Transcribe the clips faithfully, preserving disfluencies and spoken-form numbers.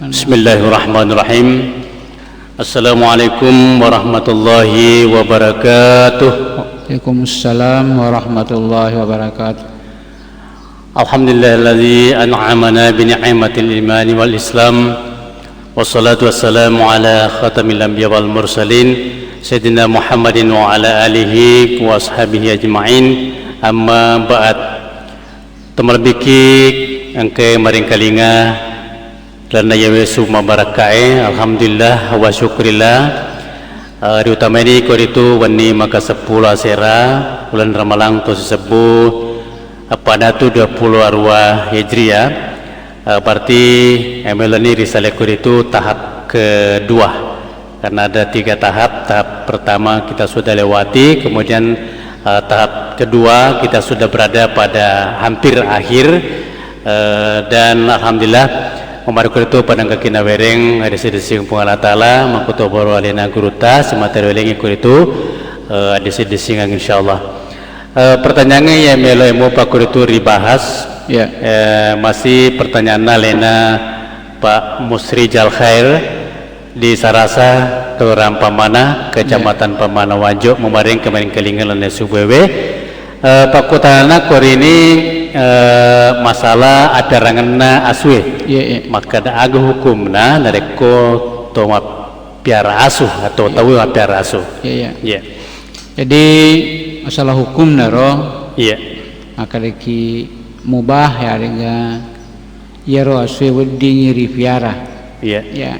Bismillahirrahmanirrahim. Assalamualaikum warahmatullahi wabarakatuh. Waalaikumsalam warahmatullahi wabarakatuh. Alhamdulillahilladzi an'amana bi ni'matil imani wal islam. Wassalatu wassalamu ala khatamil anbiya wal mursalin, Sayyidina Muhammadin wa ala alihi wa ashabihi ajma'in. Amma ba'd. Tomalebbiki engkae maringkalinga lalenna iyawe summa barakka'e, alhamdulillah wa syukurillah. Eh, riutamaini koritu wenni maka seppulo asera uleng Ramalang to sisebbu appanatu dua puluh arua Hijriah. Eh, berarti, eh, meloni risalai koritu tahap kedua. Karena ada tiga tahap. Tahap pertama kita sudah lewati, kemudian, eh, tahap kedua kita sudah berada pada hampir akhir, eh, dan alhamdulillah, mamarukuritu pada engka kinawereng, ada sedesing Puang Allah Ta'ala, makkutoboro alena gurutta, semata riwelengi kuritu, eh, ada sedesing insyaallah. Eh, pertanyaannya ya melo emo pakuritu ribahas. Ya. Eh, masih pertanyaan alena Pak Musri Jalkhair. Di Sarasa, Kelurahan Pamana, Kecamatan Pamana Wajo, mumareng kemaring kelingan lenne subuewe. Eh, pakkutanana korini, eh, masalah apiarangenna asue. Iya, iya. Makkeda aga hukumna narekko to mappiara asu atau tau mappiara asu? Iya, iya. Iya. Jadi, masalah hukumna ro, iya, makkedaki mubah ya, iyaro asue weddingngi rifiara. Iya. Ya.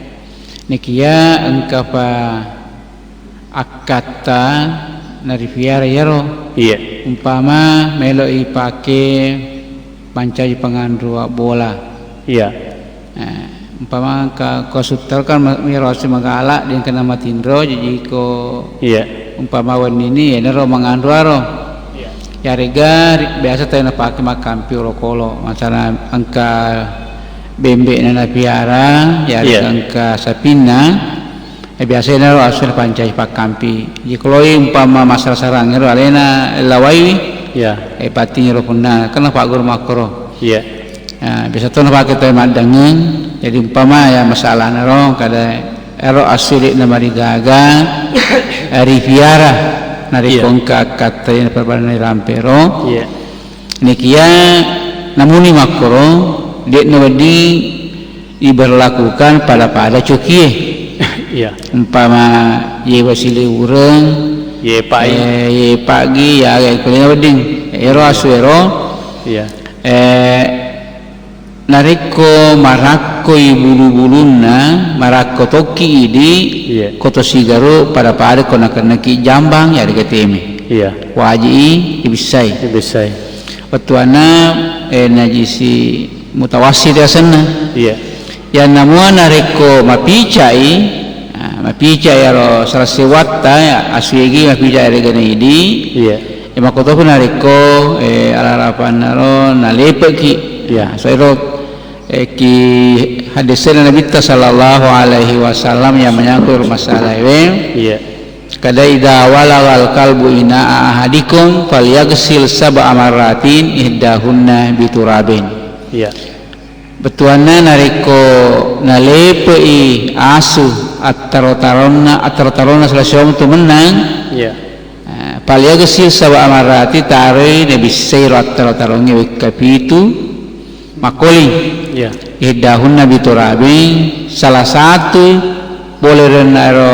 Nekia engkapa akkatta narifiara iyaro. Iya. Umpama melo ipake mancaji panganru bola. Iya. Eh, umpama engka ko suttar kan ma-, iyaro asue magala, de engkana matinro, jaji ko, iya, umpama wennini, yenaro manganru aro. Iya. Yarega ri-, biasa tau napake makkampi olokolo, masalah engka bembe'na napiara, yarega, iya, engka sapinna, eh, biasa yenaro asue napancaji pakkampi. Jadi ko loi umpama massara-sarangngero alena lawaiwi, iya, eh, patingiro punna, kan napagguru makkoro. Iya. Ah, biasa to napake tau maddangeng. Jadi umpama ya masalahna ro, kada ero asue de'na marigaga, eh, rifiara narekko, iya, engka akkatta na perbanna rampe ro. Iya. Nekia namuni makkoro, de'na wedding diberlakukan pada-pada cokie. Iya. Umpama yewa sileureng, yepa'i, eh, yepa'gi, ya, ya, kulina wedding. Ero asu ero, iya, eh, narekko marakkoi bulu-bulunna, marakko tokki idi, iya, ko to sigaro pada-pada ko nakennaki jambang, yarega teme. Iya. Waji'i ibissai. Ibissai. Wettuanna, eh, najisi mutawassit asenna. Iya. Yanna mua narekko mapicai, ah, mapicai iyaro sala sewatta, ya, asuegi mapicai aregana idi. Iya. Ya, makkotopi narekko, eh, alarapannaro nalepe'ki. Iya. Ah, so ero, eh, ki hadisena Nabitta sallallahu alaihi wasallam yang menyangkut masalah ewe. Iya. Kada idza walagal kalbu ina'a ahadikum falyaghsil sab'a marratin ihdahunna biturabin. Iya. Bettuanna narekko nalepe'i asu attaro-taronna, attaro-taronna sala siomatu mennang, iya, eh, falyaghsil sab'a marrati, taroi nabissai ro attaro-tarongnge wekka pitu, makkoling. Iya. Ihdahunna biturabin, salah satu pole renna ero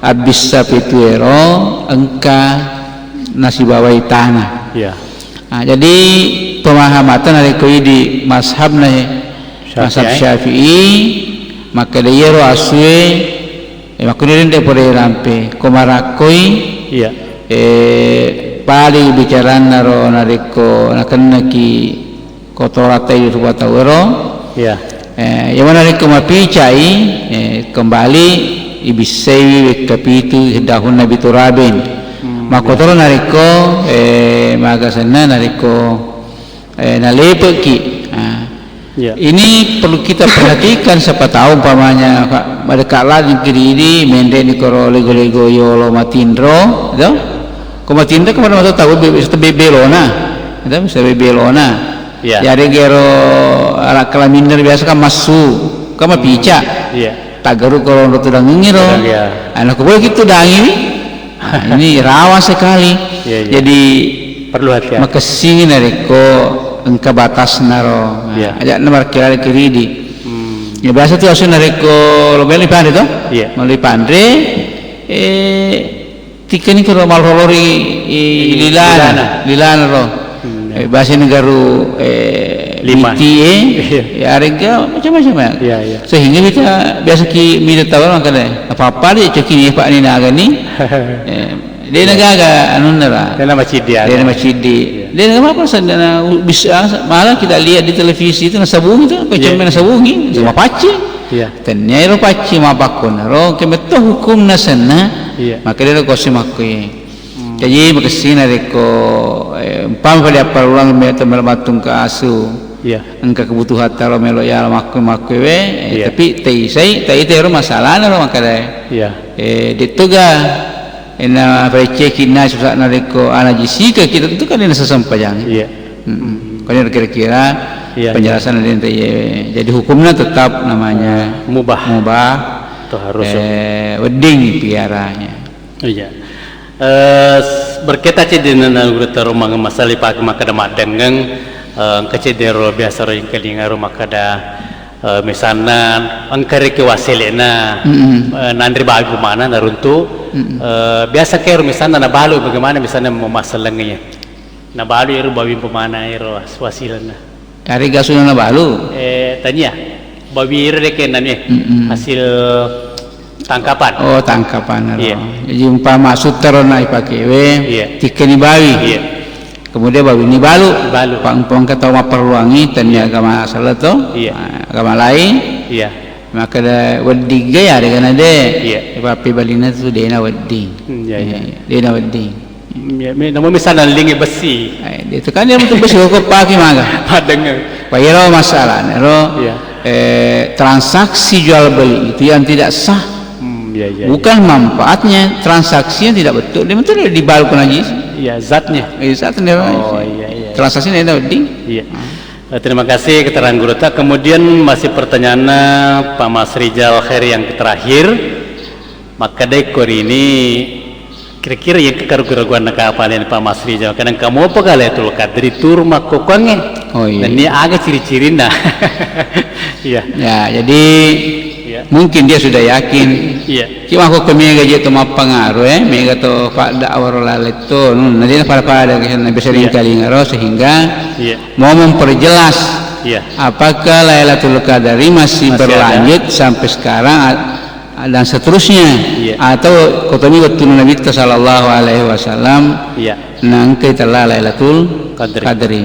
abbissa pitu ero engka nasibawai tana. Iya. Ah, jadi pemahamata narekko idi mazhabna, mazhab Syafi'i, Syafi'i, makkeda iyaro asue, eh, makkuniro de pole rampe. Ko marakkoi, iya, eh, paling bicaranna ro narekko nakennaki kotoratta idi rupa tau ero. Iya. Eh, iya mana rekko mapicai, eh, kembali ibissaiwi wekka pitu ihdahunna biturabin. Hmm, makkotoro, iya, narekko, eh, magasenna narekko, eh, nalepe'ki. Ah. Iya. Ini perlu kita perhatikan, siapa tahu umpamanya, Pak, madekka ladde kiri ini, menre ni koro lego-lego yolo matinro, gitu. Ko matinro kemana mata tahu be-, be-, belona, gitu, bisa be-, belona. Iya. Jadi gero arak kelaminna biasa kan massu. Kama pica. Iya. Taggaru ko ronro tudangengiro. Tudang, iya. Ana ko boleh gitu dangiwi. Nah, ini rawan sekali. Iya, iya. Jadi perlu hati-hati. Makessingi narekko engka batasna ro. Nah, iya. Aja na markirari kiridi. Hmm. Ya biasa tu asu narekko lo melo panre to? Iya. Melo panre, eh, Tikkani kero malolori i, i, lilana, lilana. Lilana ro. Hmm, ya. Eh, bahasa negara, eh, Lima. Miti, eh. Iya. Ya, arega macam-macam ya. Iya, iya. Sehingga kita biasa ki mita tahu makkeda, apa-apa deh, coki ni, Pak, ni naga ni. Eh, dia, iya, negaga anunna ra. Dia nama cidi, dia nama cidi. Iya. Dia nama apa, sana bisa, malah kita lihat di televisi itu, nasabungi itu, apa, iya, cermin nasabungi, iya, sama pacci. Iya. Tennia ero pacci mappakkonnaro, engka metto hukumna senna, iya, makkeda ero kosi makkoe. Hmm. Jaji makessina rekko, eh, umpama pada appaluang me to melo mattungka asu. Iya. Engka kebutuhan taro melo ya makkoe-makkoe we, eh, iya, tapi teisai, tai tero masalahna ro makkeda. Iya. Eh, dettoga, ena pereceki na susah na rekko ana jisika kita tentu kan ena sesempajang. Iya. Mm-mm. Kau ini kira-kira, iya, penjelasan dari ente, iya. Jadi hukumnya tetap namanya mubah. Mubah. Atau harus, eh, wedding piaranya. Iya. Eh, s-, berkaitan cedde nana guru taro mang masalah pake makkeda maddengeng, eh, engka cedde ro biasa ro engkalinga ro makkeda, eh, misalna engka rekki waselena, mm-mm, eh, nanre babi pemana naruntu, mm-mm, eh, biasa kero misalna nabalu bagaimana misalna memasalengnya. Nabalu ero bawi pemana ero was-, wasilenna. Yaregga asuna nabalu? Eh, tania. Bawi ero rekeng anu, eh, mm-mm, hasil tangkapan. Oh, tangkapan ero. Iya. Jadi umpama suttaro na ipakewe, iya, tikkeni bawi. Iya. Kemudian bawi ni balu. Balu. Pang-, pangka tau mapperluangi, tania, iya, agama asal to, iya, ah, agama lain. Iya. Makkeda wedding ga ya, degana de. Iya. Pappebalina tu dena wedding. Hmm, iya, iya. Eh, dena wedding. Hmm, iya, me-, namu misalna lingi besi. Eh, itu kan dia betul besi kok pake maga. Padeng. Pak iro masalah, ro, iya, eh, transaksi jual beli itu yang tidak sah. Hmm, iya, iya, iya. Bukan manfaatnya transaksi yang tidak betul. Dia betul dia dibalu kena najis. Iya, zatnya. Eh, zatnya. Oh, iya, iya. Transaksinya tidak wedding. Iya. Eh, terima kasih keterangan guru ta. Kemudian masih pertanyaannya Pak Mas Rijal Khair yang terakhir. Makkedai ko rini, kira-kira yang kekaru-keraguan kapalin Pak Mas Rijal. Kadang kamu apa Lailatul Qadri tur makkokoangnge? Oh, iya. Dan ini aga ciri-cirinna. Iya. Ya, jadi, iya, mungkin dia sudah yakin. Iya. Cuma kok mega je tu mappengaruh, eh, mega tu Pak dakwah ro laletto. Hmm, nanti pada-pada ke sana bisa, iya, ringkaling ro sehingga, iya, mau memperjelas, iya, apakah Lailatul Qadar ini masih, masih ada, berlanjut sampai sekarang a-, dan seterusnya, iya, atau kotomi wettunna Nabitta sallallahu alaihi wasallam, iya, nangkai tella Lailatul Qadri. Qadri.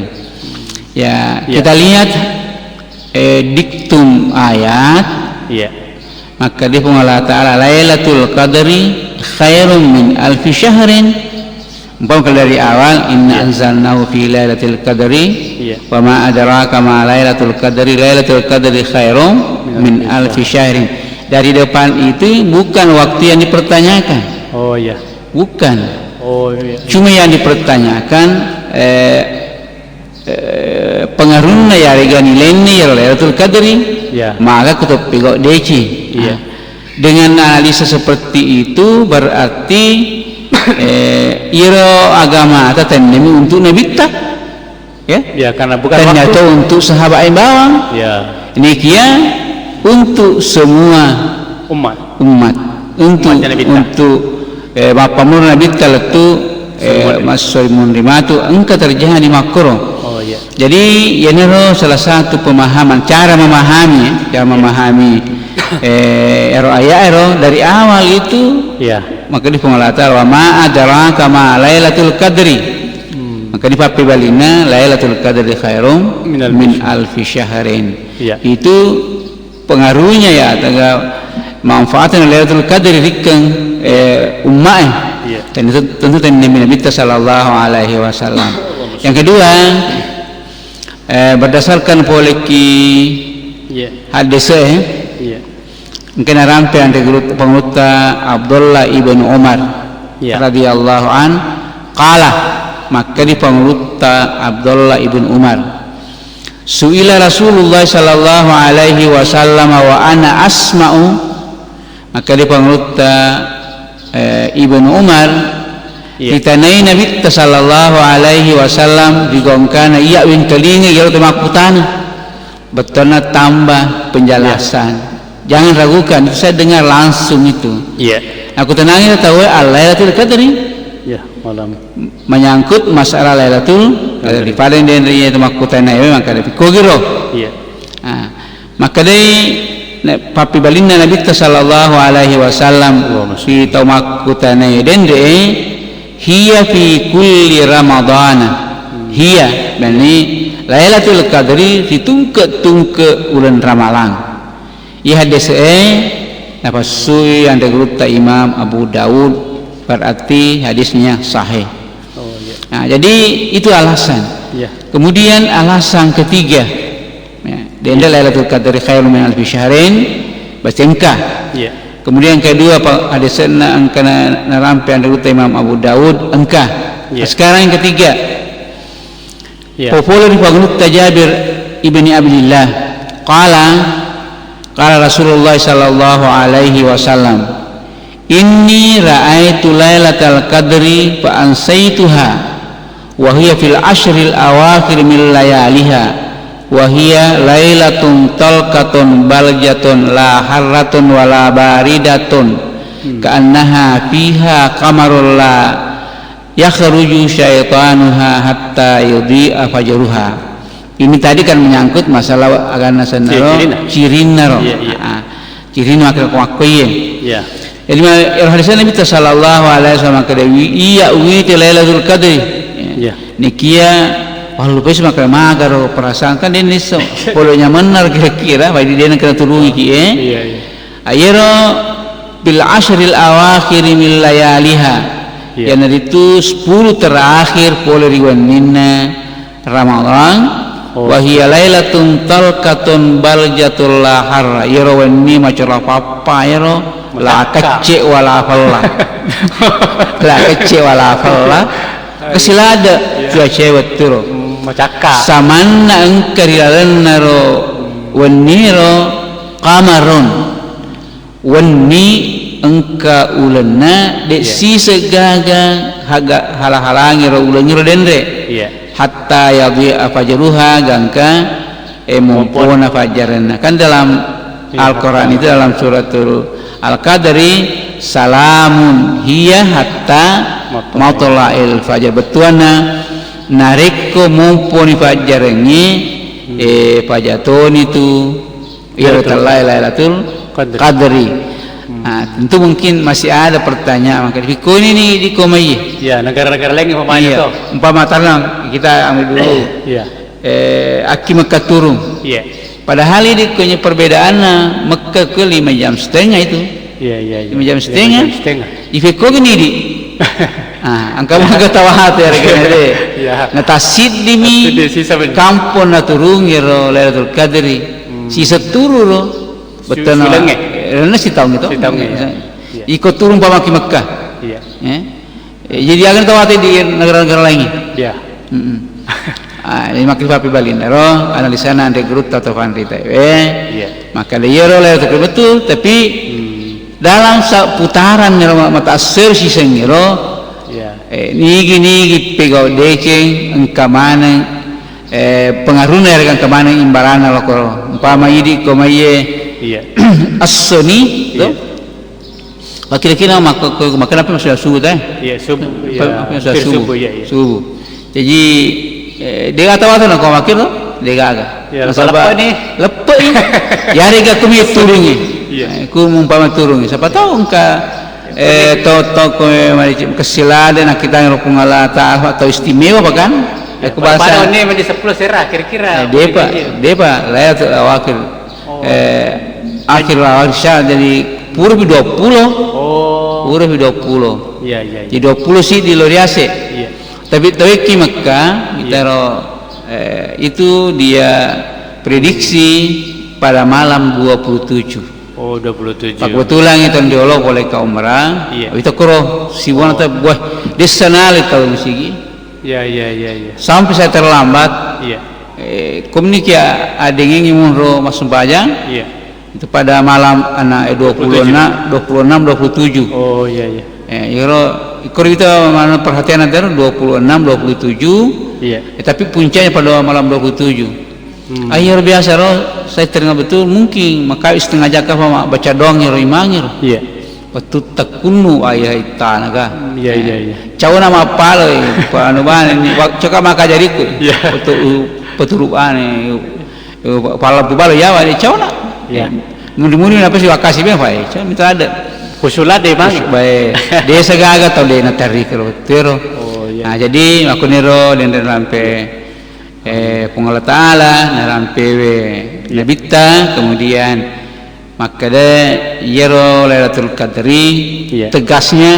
Ya, iya, kita lihat, eh, diktum ayat. Iya. Makkeda Puang Allah Ta'ala, "Lailatul Qadri khairum min alfi syahrin." Umpama kalau dari awal, "Inna, iya, anzalnahu fi lailatul qadri, iya, wa ma adraka ma lailatul qadri, lailatul qadri khairum min, min alfi, alfi syahrin." Dari depan itu bukan waktu yang dipertanyakan. Oh, iya. Bukan. Oh, iya. Cuma yang dipertanyakan, eh, eh, pengaruhna yarega nilainna iyaro Lailatul Qadri, iya, maka kutoppego deci. Iya. Nah, dengan analisa seperti itu berarti, eh, iyaro agamata tennemi untuk nabitta. Ya? Ya, karena bukan waktu. Ternyata untuk sahabat yang bawang. Ya. Nikia untuk semua umat. Umat. Untuk, umatnya Nabitta. Untuk, eh, mappammula Nabitta lettu, eh, semua. Massoi munri matu engka terjadi makkoro. Oh, iya. Jadi, iyanaro salah satu pemahaman, cara memahami, ya, cara, iya, memahami, eh, ero ayat ero dari awal itu, iya, makkeda Puang Allah Ta'ala, "Wa ma adraka ma Lailatul Qadri." Hmm. Makkeda pappebalinna, "Lailatul Qadri khairum min alfi syahrin." Iya. Itu pengaruhnya ya, taga manfaatnya Lailatul Qadri rikkeng, eh, ummae. Iya. Tentu, tentu tennemi Nabitta sallallahu alaihi wasallam. Yang kedua, eh, berdasarkan poleki, iya, hadis, eh, iya, engka narampe anre guru pangulutta Abdullah ibn Umar, iya, radhiyallahu an, qala, makkeda pangulutta Abdullah ibn Umar, Su'ila Rasulullah sallallahu alaihi wasallam wa ana asma'u, makkeda Pangulutta, eh, Ibnu Umar, Iya. Ritanai Nabitta sallallahu alaihi wasallam, ri gau engkana, iya wengkalinga, iyaro tau makkutana. Bettuanna tambah penjelasan. Iya. Jangan ragukan, itu saya dengar langsung itu. Iya. Aku tenangi tau, Al-Lailatul Qadri. Iya, malam. Menyangkut masalah Lailatul Qadri. Qadri. Pada denre iya tau makkutana, memang kada pikogiro. Iya. Ah. Makkedai na-, pappibalinna Nabitta sallallahu alaihi wasallam, Allahumma shalli. Ri tau makkutanae denre'e, hiya fi kulli ramadana. Hiya, yani Lailatul Qadri ri tungke-tungke uleng Ramalang. Iya hadese'e napassui anre gurutta Imam Abu Daud, berarti hadisnya sahih. Oh, iya. Nah, jadi itu alasan. Iya. Kemudian alasan ketiga, Ya, denre Lailatul Qadri khairun min alfi syahrin, berarti engka. Iya. Kemudian kedua, pa-, hadese'na engka na-, narampe anre gurutta Imam Abu Daud, engka. Iya. Sekarang yang ketiga. Iya. Popolo ri Pangulutta Jabir ibni Abdillah. Qala, qala Rasulullah sallallahu alaihi wasallam, "Inni ra'aitu Lailatal Qadri fa ansaituha, wa hiya fil ashril awakhir min layaliha, wa hiya lailatun talqatun baljatun la harratun wa la baridatun, Hmm. ka'annaha fiha qamarun la yakhruju syaitanuha hatta yudhi'a fajruha." Ini tadi kan menyangkut masalah aganna sennaro, Iya, cirina. Cirinna ro. Iya, iya. Ah, cirinna makkeda ko makkoye. Iya. Jadi, ma-, ero hadisna Nabitta sallallahu alaihi wasallam makkeda, "Wi-, iya uwite Lailatul Qadri." Iya. Nikia, wah, lupa sih makkeda magaro perasaan kan dia niso. Polo nyamenna kira-kira, pai di dia kena turungi ki, eh. Iya, iya. Ayero bil ashril awakhiri min layaliha. Iya. Iyanaritu sepuluh terakhir pole ri wenninna Ramadan, Oh. wa hiya lailatun talqatun baljatul la harra. Iyaro wenni macola pappa iyaro, la Macakka. kecce wala falla. La kecce wala falla. Kesilada Iya. cuaca wetturo. Mm, macakka. Samanna engka ri lalenna ro wenniro qamarun. Wenni engka ulenna, de Iya. siseng gaga haga-, hala-halangi ro ulengngiro denre. Iya. Hatta yadhi'a fajruha, gangka, eh, mompona fajjarenna. Kan dalam Iya, Al-Quran hatta. itu, dalam suratul Al-Qadri, "Salamun hiya hatta Matla'il. matla'il fajar." Bettuanna, narekko momponi fajjarengnge, Hmm. eh, pajatoni tu Iya, Iyaro betul. tellae Lailatul Qadri. Qadri. Hmm. Ah, tentu mungkin masih ada pertanyaan, maka dipikkonini di komai. Iya, negara-negara lain umpamanya Iya. toh. Umpama tarang kita ambil dulu. Iya. Eh, akki Mekah turun. Iya. Padahal ini punya perbedaannya, Mekah ke lima jam setengah itu. Iya, iya, iya. Lima jam Lima setengah. jam setengah. Ipekko gini di. Ah, engka maka tawa hati hari kene de. Iya. Natasiddi mi Tasiddi sisa ben. Kampung naturung ro Lailatul Qadri. Hmm. Sisa turu ro. Su-, Betul na. Sulengnge? Eh, na sitaung itu. Sitaung, iya. Iya. Iko turun pamaki Mekah. Iya. Eh? Eh, jadi akan tawa hati di negara-negara lain. Iya. Mm-mm. Ah, ini makin papi balinna ro, analisana anre gurutta atau fanrita. Eh, Iya. maka de iyaro Lailatul Qadri betul, tapi Hmm. dalam seputaran ro ma-, mata asser sisengngiro, Iya. eh, nigi-nigi pegau deceng, engka maneng, eh, pengaruhna ero engka maneng imbarana lokoro. Umpama idi ko maiye Iya. assoni, Iya. to? Kira-kira makko-, ko-, makkeda apa maksud subuh teh? Iya, subuh. Apa Iya. maksud Hampir subuh? subuh, iya, iya. Subuh. Jadi, eh, de' gaga tawatana ko makkeda, de' gaga. Iya, Nasaba leppe' ni. leppe' ni. Yarega kumi turungi. Iya. Eh, ku mumpama turungi. Siapa tahu engka, eh, to-, to-, ko mari kesilada na kita ngerupung Allah Ta'ala atau istimewa apa kan? Iya, Eh, ku pada, bahasa pada ini menjadi sepuluh sera, kira-kira. Eh, depa, Iya. depa, Lailatul Awakir. Oh. Eh, akhir Awakir Sya-, jadi pura pi dua puluh. Oh. Pura pi dua puluh. Iya, iya, iya. Jadi dua puluh sih di Loriase. Iya. Tapi tawekki Mekah, Iya. mitaro, eh, itu dia prediksi pada malam dua puluh tujuh. Oh, dua puluh tujuh. Kebetulan itu diolo oleh ka umrah. Iya. Itu kuro, si wana Oh. ta-, buah, desa nale tau musigi. Iya, iya, iya, iya. Sampai saya terlambat. Iya. Eh, komuniki a-, adengengi munro massempajang. Iya. Itu pada malam ana, eh, dua puluh enam, dua puluh enam, dua puluh tujuh. Oh, iya, iya. Eh, iyaro, iko kita mana perhatian antara dua puluh enam, dua puluh tujuh. Iya. Eh, tapi puncaknya pada malam dua puluh tujuh. Hmm. Ah, iyaro biasa ro, saya teringat betul, mungkin maka setengah jaka apa, ma-, baca doang iyaro imang iyaro. Iya. Wettu takkunnu ayah ittana ka. Iya, iya, iya. Cauna mappaloi, pa anu bane ni, wa-, coka makajariku. Iya. Petu-, peturu bane, pala pubalo yawa de cauna. Iya. Muni-muni napa si wakasi be fai, cauna mita ada. Khusyuk ladde, Bang. Khusyuk bae. Desa gaga tau de natarri kero tero. Oh, iya. Nah, jadi makkuniro denre rampe, eh, Puang Allah Taala, narampewe Iya. Nabitta, kemudian Makkeda, iyaro Lailatul Qadri Iya. tegasnya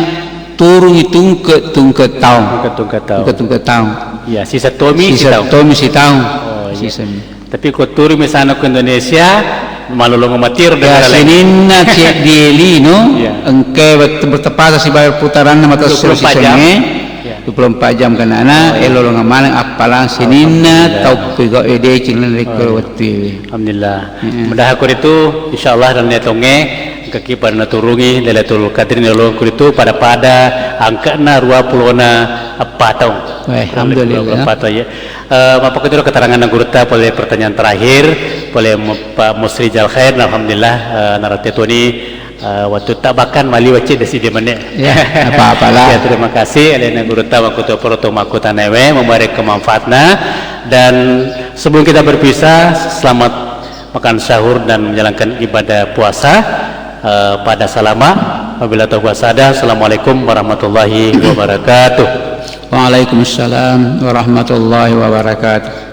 turungi tungke-tungke taung. Tungke-tungke taung. Tungke-tungke taung. Iya, sisa tomi Sisa sitaung. tomi sitaung. Oh, iya. Sisami. Tapi ko turu misalnya ke Indonesia, malolongo matiro Ya, dengan lain. Sininna ceddi lino, Iya. engka wettu bertepatan sibawa putaranna mata Dua puluh empat jam. Sisonge. Iya. Dua puluh empat jam kenana, Oh, iya. elolonga maneng appalang sininna Alhamdulillah. tau pegawai deceng rekko Alhamdulillah. wettuwe. Alhamdulillah. Mm-mm. Mudahan ko ritu, insyaallah dan tonge, engkaki pada naturungi Lailatul Qadri nalolongo ko ritu pada-pada angka'na dua puluh eppa taung. Wah, alhamdulillah. Dua puluh eppa taung, ya. Eh, mappakutiro keterangan gurutta pole pertanyaan terakhir, pole mu-, Pak Musri Jalkhair, alhamdulillah, eh, naratte toni Eh, wattutta bahkan maliwa cedde siddi menit. Ya, apa-apalah. Ya, terima kasih, alena gurutta makkutoparo to makkutanaewe, memberi kemanfaatna. Dan sebelum kita berpisah, selamat makan sahur dan menjalankan ibadah puasa, eh, pada salama. Wabillahi taufiq wassa'adah. Assalamualaikum warahmatullahi wabarakatuh. Waalaikumsalam warahmatullahi wabarakatuh.